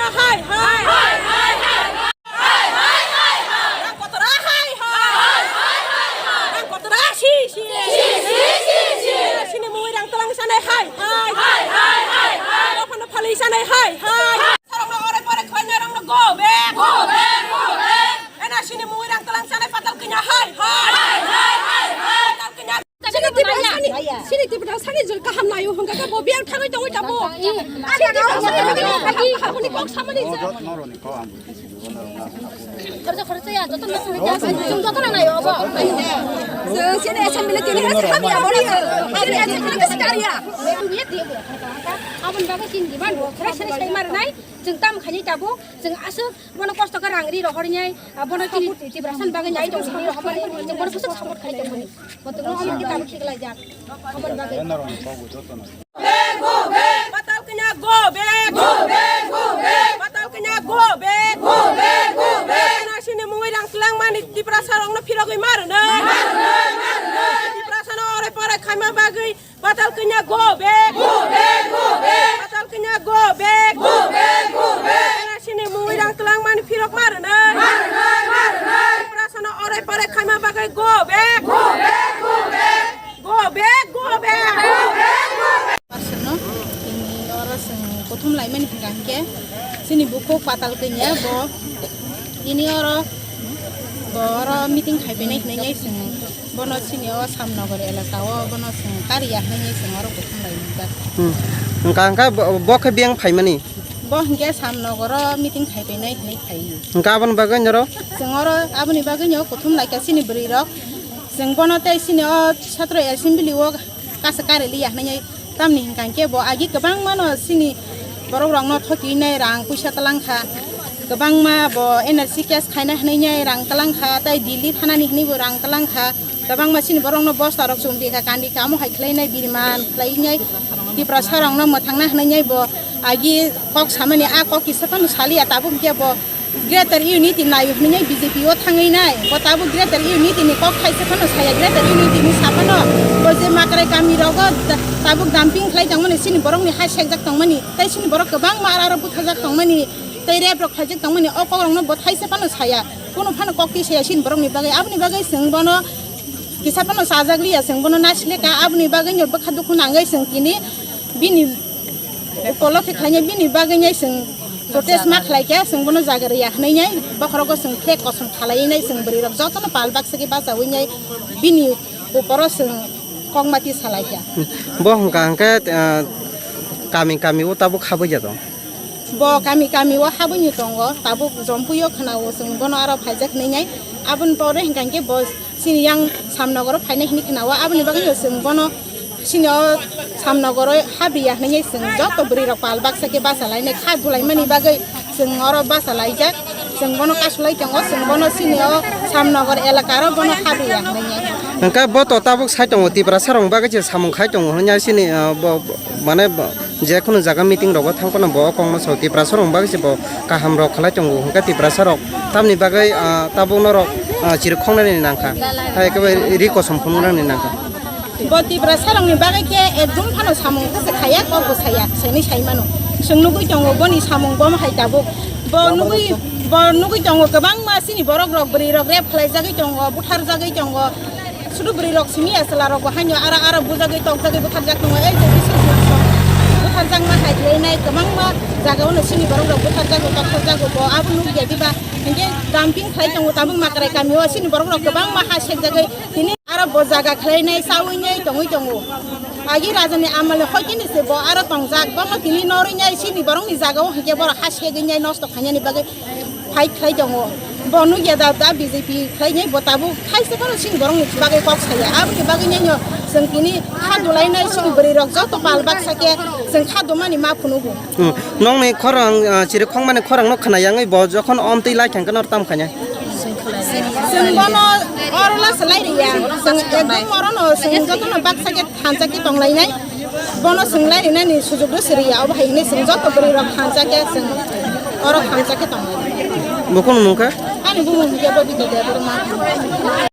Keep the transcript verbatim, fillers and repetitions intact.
Hai, hai. Rang kotora hai, hai. Rang kotora si, si. Sini mui rang telang sanai hai, hai. Dophano phalwi sanai hai, hai. Sarokno ore pore khlainai rokno go back. Ena sini mui rang telang sanai patal kanya hai, hai. Patal kanya. Sini Tiprasani, sini Tiprasani jil kaham nayo hwnkha khe bo biyang thangwi tongwi tamo. Sini Tiprasani jil kaham haboni kok samani jil. Khoroksa khoroksa ya, joto no sini joto no nayo bo. Sini assembly tini hasi hamya bori. Sini assembly kasi kariya. Aboni bagwi sini diban bo khoroksa sai mar nai. Chwng tam khani tabuk, chwng aswk bono kosto khe rang ri rohor nyai, abono chini Tiprasa ni bagwi nyai tong sini rohor mani, chwng bono bwswk support khai tong mani. Bo tongno omo khe tabuk khiklai jak. Aboni bagwi. Patal kanya go back, go back, go back. Patal kanya go back, go back, go back. Ena sini mungwi rang tlang mani Tiprasa rokno phirogwi marwno. Tiprasa no ore pore khaima bagwi. Patal kanya go back. Go back, go back. Patal kanya go back. Go back, go back. Ena sini mui rang telang mani phirok marwno. Marwno, marwno. Tiprasa no ore pore khaima bagwi go back. Go back, go back. Go back, go back. Go back, go back. Personno, tini oro chwng kuthum laimani hwnkha hinkhe chini bukhuk Patal kanya bo tini oro bo oro meeting khai phainai hwnwi chwng bono chini o Samnagar elaka o bono chwng kariya hwnwi chwng oro kuthum lai rijak. Hmm. Hwnkha, hwnkha bo, bo khe biyang phaimani? Bo hinkhe Samnagar o meeting khai phainai hwnwi phai. Hwnkha aboni bagwi norok? Chwng oro aboni bagwi no kuthum lai kha chini bwrwi rok. Chwng bono tei chini o Satro Assembly o kasa kari liya hwnwi. Tamni hwnkha hinkhe bo agi kwbangma no chini borok rokno thokiwi nai rang puisa twlang kha, kwbangma bo N R C case khaina hwnwi nai rang twlang kha, tei Delhi thanani hwnwi bo rang twlang kha, kwbangma chini borok no bosta rok chumri kha, kandi kha, omo hai khlai nai biriman khlai nai Tiprasa rok no mwthangna hwnwi nai bo agi kok samani a kok kisa phano saliya tabuk hinkhe bo Greater Unity nayo hwnwi B J P o thangwi nai. Bo tabuk Greater Unity ni kok thaisa phano saya, Greater Unity ni sa phano bo je Makrai kami rogo da-, tabuk dumping khlai tongmani, chini borok ni ha sekjak tongmani, tei chini borok kwbangma aro aro butharjak tongmani, tei rape rok khlaijak tongmani, o kok rok no bo thaisa phano saya, kunu phano kok twi saya chini borok ni bagwi. Aboni bagwi chwng bono kisa phano chajak liya, chwng bono nasileka, aboni bagwi no bwkha dukhu nangwi chwng tini bini upolokhe khlainai bini bagwi nai chwng protest ma khlai kha, chwng bono jaga rwya hwnwi nai bokhorogo chwng flag kosom khalaiwi nai chwng bwrwi rok jotono pal baksa khe bachaui nai bini uporo chwng kokmati salai kha. Bo hwnkha hwnkhe, ah, kami kami o tabuk habwi ya tong? Bo kami kami o habwini tongo, tabuk Jompui o khwnao chwng bono aro phaijak hwnwi nai. Aboni pore hwnkha hwnkhe bo chini yang Samnogoro phainai hwnwi khwnao, aboni bagwi no chwng bono chini o Samnogoro habriya hwnwi chwng joto bwrwi rok pal baksa khe bachalainai kha dulaimani bagwi chwng oro bachalaijak, chwng bono kasulai tongo, chwng bono chini o Samnogor elakaro bono habriya hwnwi. Hwnkhe bo to tabuk sai tongo, Tiprasa rokni bagwi se samung khai tongo hwnwi chini, ah, bo, bo, mane bo, je khunu jaga meeting rogo thang phano bo o kokno sao, Tiprasa rokni bagwi se bo kaham rok khlai tongo, hwnkhe Tiprasa rok tamni bagwi, ah, tabuk norok, ah, chirikhoknani nangkha, hai khe bai ri kosom phunuknani nangkha. Bo Tiprasa rokni bagwi khe ekdum phano samung khe se khaya, kok bo saya, saini sai mano. Chwng nugwi tongo boni samung bo hai tabuk. Bo nugwi, bo nugwi tongo kwbangma chini borok rok, bwrwi rok rape khlaijagwi tongo, butharjagwi tongo. Sudu bwrwi rok simi ya chwla rok bo haino ara ara bujagwi tokjagwi butharjak tongo. Ei je bisu butharjakma hai khlainai kwbangma jaga o no chini borok rok butharjago tokjagwi bo abo nukya diba hinkhe dumping khlai tongo tabuk Makrai kami o chini borok rok kwbangma ha sekjagwi tini aro bo jaga khlainai chaui nai tongwi tongo. Agi raja ni amal ni hoi kini se bo aro tongjak bono tini norwi nai chini borok ni jaga o hinkhe borok ha segwi nai nosto khainani bagwi. Fight khlai tongo. Bo nukya da, da B J P khlainai bo tabuk thaisa phano chini borokni bagwi kok saya. Aboni bagwi nai no chwng tini kha dulainai chini bwrwi rok joto pal baksa khe chwng kha dumani ma phunugo. Hmm. Nokni khorang, ah, chirikhokmani khorang no khna yangwi bo jokhon omtwi lai thang khe nor tam khainai. Chwng bono oro lasa lai riya. Chwng ekdom oro no chwng jotono baksa khe thansa khe tonglainai. Bono chwng lai rinani sujukno siriya, obo hai hwnwi chwng joto bwrwi rok thansa khe chwng oro thansa khe tongo. Bo kunu mung kha? Ani bumung hwnkhe Bobita Debbarma.